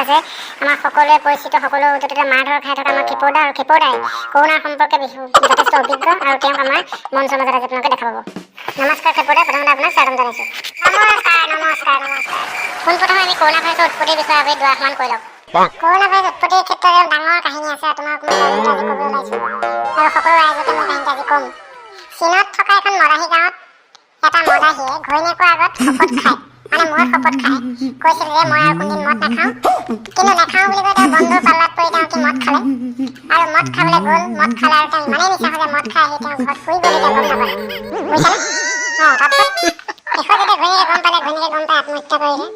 আছে আমাৰ সকলোৱে পৰিচিত, সকলো য'তে মাৰ ধৰ খাই থকা আমাৰ খেপৌদা। আৰু খেপৌদাই কৰোণাৰ সম্পৰ্কে যথেষ্ট অভিজ্ঞ আৰু তেওঁক আমাৰ মঞ্চৰ মাজত আজি আপোনালোকে দেখা পাব। নমস্কাৰ খেপৌদা, প্ৰথমতে আপোনাক স্বাগতম জনাইছোঁ। নমস্কাৰ, নমস্কাৰ, নমস্কাৰ। পোনপ্ৰথমে আমি কৰোণা ভাইৰাছৰ উৎপত্তিৰ বিষয়ে আমি দুআষাৰমান কৈ লওঁ। কৰোণা ভাইৰাছ উৎপত্তিৰ ক্ষেত্ৰত এক ডাঙৰ কাহিনী আছে। তোমাক মই কাহিনীটো আজি ক'ব ওলাইছোঁ আৰু সকলো ৰাইজকে মই কাহিনীটো আজি ক'ম। চীনত থকা এখন মদাহী গাঁৱত এটা মদাহীয়ে ঘৈণীয়েকৰ আগত শপত খাই, মানে মূৰত শপত খাই কৈছিল যে মই আৰু কোনদিন মদ নাখাওঁ। কিন্তু নাখাওঁ বুলি কৈ তেওঁ বন্ধুৰ পাল্লাত পৰি তেওঁ কি মদ খালে আৰু মদ খাবলৈ গ'ল। মদ খালে আৰু তেওঁ ইমানেই নিচা হ'লে, মদ খাই আহি তেওঁ ঘৰত শুই গ'ল। এতিয়া গম নাপালে, বুজিছানে? অঁ, তাৰপিছত শেষত যেতিয়া ঘৈণীয়েকে গম পালে, ঘৈণীয়েকে গম পাই আত্মহত্যা কৰিলে।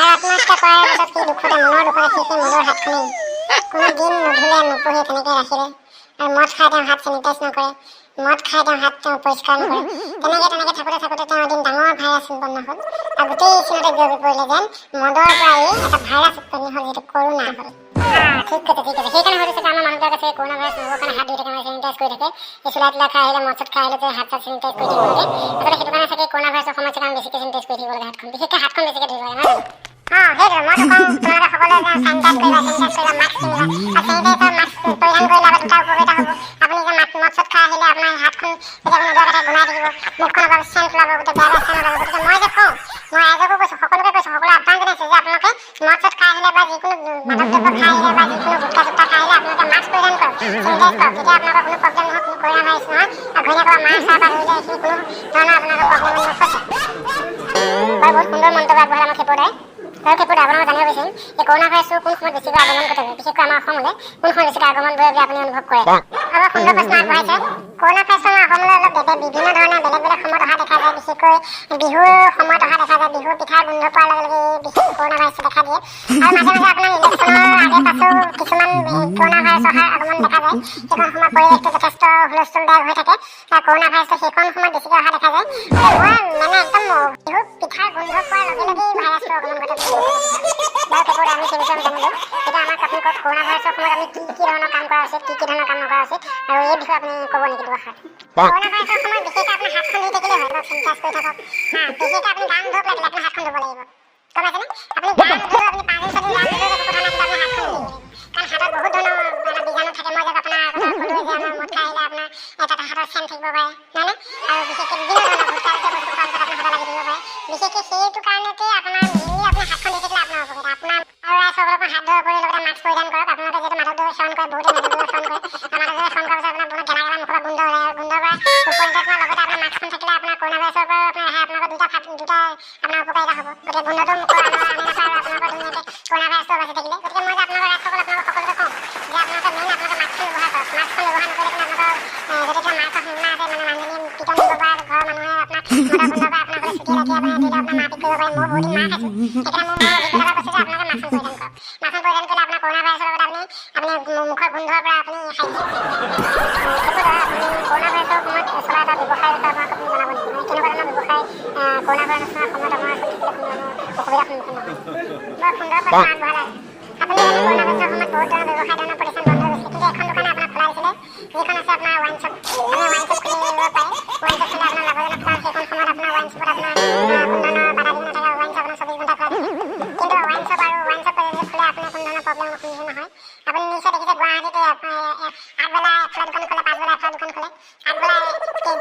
আৰু আত্মহত্যা কৰাৰ পিছত সি দুখতে, মনৰ দুখতে সি সেই মদৰ হাতখনেই কোনো দিন নুধুলে, নুপুহি তেনেকৈ ৰাখিলে। আৰু মদ খাই তেওঁ হাত চেনিটাইজ নকৰে, মদ খাই তেওঁ হাত তেওঁ পৰিষ্কাৰ নকৰে। তেনেকৈ তেনেকৈ থাকোঁতে থাকোঁতে তেওঁ এদিন ডাঙৰ ভাইৰাছ উৎপন্ন হ'ল আৰু গোটেই চীনতে বিয়পি পৰিলে যেন মদৰ পৰা এই এটা ভাইৰাছ উৎপন্ন হ'ল, যিটো কৰোণা হ'ল। ঠিক কৈছে, ঠিক কৈছে। সেইকাৰণে হয়তো চাগে আমাৰ মানুহবিলাকে চাগে কৰোণা ভাইৰাছ নহ'বৰ কাৰণে হাত ধুই থাকে, মানে চেনিটাইজ কৰি থাকে। এই চুলাই তোলাই খাই আহিলে, মদ চদ খাই আহিলে যে হাত চাত চেনিটাইজ কৰি থাকিব লাগে, আচলতে সেইটো কাৰণে চাগে কৰোণা ভাইৰাছৰ সময়ত চাগে আমি বেছিকৈ চেনিটাইজ কৰি থাকিব লাগে হাতখন, বিশেষকৈ হাতখন বেছিকৈ ধুব লাগে, নহয় জানো? অঁ, সেইটো মইতো কওঁ, তোমালোকে সকলোৱে যে চেনিটাইজ কৰিবা, চেনিটাইজ কৰিবা, মাস্ক পিন্ধিবা। আৰু চেনিটাইজাৰ মাস্ক পৰিধান কৰিলে আকৌ দুটা উপকাৰিতা হ'ব। আপুনি যে মদ চদ খাই আহিলে আপোনাৰ হাতখন যেতিয়া আপুনি নোধোৱাকৈ থাকে গোন্ধাই থাকিব, মুখখনৰ পৰা চেণ্ট ওলাব, গোটেই বেয়া বেয়া চেণ্ট ওলাব। গতিকে মই যে কওঁ, মই ৰাইজকো কৈছোঁ, সকলোকে কৈছোঁ, সকলো আহ্বান জনাইছোঁ যে আপোনালোকে মদ চদ খাই আহিলে বা যিকোনো মাদক দ্ৰব্য খাই আহিলে বা যিকোনো গুটখা চুটখা খাই আহিলে আপোনালোকে মাস্ক পৰিধান কৰক, চেনিটাইজ কৰক। তেতিয়া আপোনালোকৰ কোনো প্ৰব্লেম নহয়, কোনো কৰোণা ভাইৰাছ নহয় আৰু ঘৈণীয়েকৰ পৰা মাৰ চাৰ পৰা ধৰিলে এইখিনি কোনো ধৰণৰ আপোনালোকৰ প্ৰব্লেমত নফচে। বাৰু, বহুত সুন্দৰ মন্তব্য আগবঢ়ালে আমাৰ খেপৌদাই। আৰু খেপৌদা, আপোনালোক জানিব বিচাৰিম যে কৰোণা ভাইৰাছটো কোন সময়ত বেছিকৈ আগমন ঘটে, বিশেষকৈ আমাৰ অসমলৈ কোন সময়ত বেছিকৈ আগমন কৰে বুলি আপুনি অনুভৱ কৰে? অলপ সুন্দৰ প্ৰশ্ন আগবঢ়াইছে। কৰোণা ভাইৰাছটো আমাৰ অসমলৈ অলপ বিভিন্ন ধৰণৰ বেলেগ বেলেগ সময়ত অহা দেখা যায়। বিশেষকৈ বিহুৰ সময়ত অহা দেখা যায়। বিহুৰ পিঠাৰ গোন্ধ পোৱাৰ লগে লগে এই বিশেষ কৰোণা ভাইৰাছটো দেখা দিয়ে। আৰু মাজে মাজে আপোনাৰ ইলেকশ্যনৰ আগে পাছেও কিছুমান কৰোণা ভাইৰাছ অহাৰ আগমন দেখা যায়। সেইখন সময়ত পৰিৱেশটো যথেষ্ট হুলস্থুলদায়ক হৈ থাকে আৰু কৰোণা ভাইৰাছটো সেইখন সময়ত বেছিকৈ অহা দেখা যায়। মই মানে একদম বিহুৰ পিঠাৰ গোন্ধ পোৱাৰ লগে লগেই ভাইৰাছটো আগমন ঘটে বুলি ক'ব বিচাৰোঁ। বাৰু খেপৌদা, আমি সেই বিষয়ে জানিলোঁ। এতিয়া আমাক আপুনি কওক, কৰোণা ভাইৰাছৰ সময়ত আমি কি কি ধৰণৰ কাম কৰা উচিত, কি কি ধৰণৰ কাম নকৰা উচিত আৰু এই বিষয়ে আপুনি ক'ব নেকি দুআষাৰ? কৰোণা ভাইৰাছৰ সময়ত বিশেষকৈ আপোনাৰ হাতখন ধুই থাকিলেই হয়, অলপ চেনিটাইজ কৰি থাকক। হা, বিশেষকৈ আপুনি গা নোধোৱক লাগিলে, আপোনাৰ হাতখন ধুব লাগিব, গম পাইছেনে? আপুনি গা নুধুলেও, আপুনি 5 দিন 6 দিন গা নুধুলেও একো কথা নাই, কিন্তু আপুনি হাতখন ধুই থাকিব লাগিব, কাৰণ হাতত বহুত ধৰণৰ মানে বীজাণু থাকে। মই যে আপোনাৰ কথা ক'লোৱে যে আমাৰ মদ খাই আহিলে আপোনাৰ এটা হাতৰ চেণ্ট থাকিব পাৰে, নহয়নে? আৰু বিশেষকৈ বিভিন্ন ধৰণৰ গুটখা জাতীয় বস্তু খোৱাৰ পিছত আপোনাৰ হাতত লাগি থাকিব পাৰে। বিশেষকৈ সেইটো কাৰণতে আপোনাৰ মেইনলি আপোনাৰ হাতখন ধুই থাকিলে আপোনাৰ উপকাৰিতা আপোনাৰ। আৰু ৰাইজসকলক হাত ধোৱাৰ উপৰিও লগতে মাস্ক পৰিধান কৰক। আপোনালোকে যিহেতু মাদক দ্ৰব্য সেৱন কৰে, বহুতে মাদক দ্ৰব্য সেৱন কৰে আৰু মাদক দ্ৰব্য সেৱন কৰাৰ পিছত আপোনাৰ বহুত গেলা গেলা মুখৰ পৰা গোন্ধ ওলায় আৰু গোন্ধৰ পৰা উপনীত হোৱাৰ লগতে আপোনাৰ মাস্কখন থাকিলে আপোনাৰ কৰোণা ভাইৰাছৰ পৰাও আপোনাৰ ৰেহাই, আপোনালোকৰ দুটা আপোনাৰ উপকাৰিতা হ'ব। গতিকে গোন্ধটো মুখৰ আনে নাপায় আৰু আপোনালোকৰ ধুনীয়াকৈ কৰোণা ভাইৰাছটো বাচি থাকিলে। গতিকে মই যে আপোনালোকৰ ৰাইজসকল, আপোনালোক সকলোকে কওঁ যে আপোনালোকে মেইন আপোনালোকে মাস্কখন ব্যৱহাৰ কৰক। মাস্কখন ব্যৱহাৰ নকৰিলে কিন্তু আপোনালোকৰ যদি কিবা মাৰ খোৱাৰ সম্ভাৱনা আছে, মানে মানুহজনীয়ে পিটন দিব পাৰে, ঘৰৰ মানুহে আপোনাক মদৰ গোন্ধৰ পৰা আপোনাক চুটিয়াই লাঠিয়াই আপোনাৰ ধৰি লওক আপোনাৰ মাৰপিট কৰিব পাৰে। মই বহুত দিন মাৰ খাইছোঁ, সেইকাৰণে মোৰ অভিজ্ঞতাৰ পৰা কৈছোঁ যে আপোনালোকে মাস্কখন পৰিধান কৰক। মাস্কখন পৰিধান কৰিলে আপোনাৰ কৰোণা ভাইৰাছৰ লগত আপুনি মুখৰ গোন্ধৰ পৰা আপুনি সাৰি থাকিব। আপুনি কৰোণা ভাইৰাছৰ সময়ত চলা এটা ব্যৱসায়ৰ বিষয়ে আমাক আপুনি জনাব নেকি? মানে কেনেকুৱা ধৰণৰ ব্যৱসায় কৰোণা ভাইৰাছৰ সময়ত আপোনাৰ চলি থাকিলে কোনো ধৰণৰ অসুবিধাৰ সন্মুখীন নহয়? বৰ সুন্দৰ প্ৰশ্ন আগবঢ়ালে আপুনি। জানে, কৰোণা ভাইৰাছৰ সময়ত বহুত ধৰণৰ ব্যৱসায় ধৰণৰ প্ৰতিষ্ঠান বন্ধ হৈ গৈছিলে, কিন্তু এখন দোকানে আপোনাক খোলা দিছিলে, যিখন আছে আপোনাৰ ৱাইন শ্বপ। আপুনি ৱাইন শ্বপ খুলিব পাৰে। ৱাইন শ্বপ খুলিলে আপোনাৰ লাভজনক, কাৰণ সেইখন সময়ত আপোনাৰ ৱাইন শ্বপত আপোনাৰ কোনো ধৰণৰ বাধা বিঘিনি নাথাকে। ৱাইন শ্বপ আপোনাৰ 24 ঘণ্টা খোলা থাকে। কিন্তু ৱাইন শ্বপ আৰু ৱাইন শ্বপ যদি খোলে, আপোনাৰ কোনো ধৰণৰ প্ৰব্লেমৰ সন্মুখীন নহয়। আপুনি নিশ্চয় দেখিছে, গুৱাহাটীতে আগবেলা এফালে দোকান খোলে, পাছবেলা এফালে দোকান খোলে। আগবেলা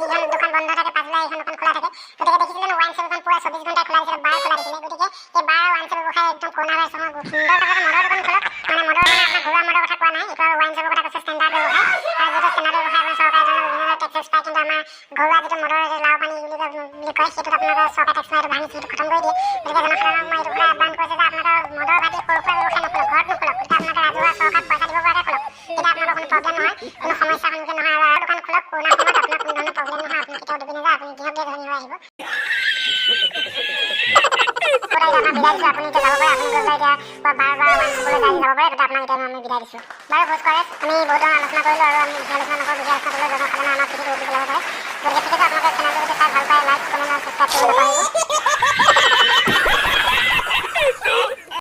যিখন দোকান বন্ধ থাকে, পাছবেলা এইখন দোকান খোলা থাকে। গতিকে দেখিছিলে ৱাইন শ্বপ এখন পুৰা 24 ঘণ্টা খোলা দিছিলে, বাৰ খোলা দিছিলে। গতিকে এই বাৰ, ৱাইন শ্বপ ব্যৱসায় একদম কৰোণা ভাইৰাছৰ সময়ত সুন্দৰ। লগতে মদৰ দোকান খোলক। মানে মদৰ মানে আপোনাৰ ঘৰুৱা মদৰ কথা কোৱা নাই, এইটো আৰু ৱাইন শ্বপৰ কথা কৈছে, ষ্টেণ্ডাৰ্ড ব্যৱসায়। আৰু যিটো ষ্টেণ্ডাৰ্ড ব্যৱসায় আপোনাৰ চৰকাৰে ধৰণৰ বিভিন্ন টেক্সেছ পায়, কিন্তু আমাৰ ঘৰুৱা যিটো মদৰ লাও পানী বুলি কয়, সেইটোত আপোনালোকৰ চৰকাৰে টেক্স নাই, এইটো ভাঙিছে, সেইটো খতম কৰি দিয়ে। গতিকে জনসাধাৰণক মই এইটো কথা আহ্বান কৰিছোঁ যে আপোনালোকৰ মদৰ ভাটি সৰু সুৰা ব্যৱসায় নখোলক, ঘৰত নোখোলক। গতিকে আপোনালোকে ৰাজহুৱা চৰকাৰক পইচা দিব পৰাকৈ খোলক। তেতিয়া আপোনালোকৰ কোনো প্ৰব্লেম নহয়, কোনো সমস্যাৰ সন্মুখীন নহয়। আৰু দোকান খোলক, কৰোণাৰ সময়ত আপোনাৰ কোনো ধৰণৰ প্ৰব্লেম নহয়, আপুনি কেতিয়াও ডুবি নাযায়, আপুনি দিনক দিনে ধনী হৈ আহিব। এতিয়া আপোনাক বিদায় দিছোঁ। আপুনি এতিয়া যাব পাৰে। আপুনি গৈ পেলাই এতিয়া বাৰ বা ৱাইন শ্বপলৈ যাই যাব পাৰে। তেতিয়া আপোনাক এতিয়া আমি বিদায় দিছোঁ। বাৰু ভোজ কলেজ, আমি বহুত ধৰণৰ আলোচনা কৰিলোঁ আৰু আমি বেছি আলোচনা নকৰোঁ। বেছি আলোচনা কৰিলে জনসাধাৰণে আমাক পিঠিত উৰুলি পেলাব পাৰে। গতিকে ঠিক আছে, আপোনালোকে চেনেলটো যদি চাই ভাল পায়, লাইক, কমেণ্ট আৰু ছাবস্ক্ৰাইব কৰিব নাপাহৰিব।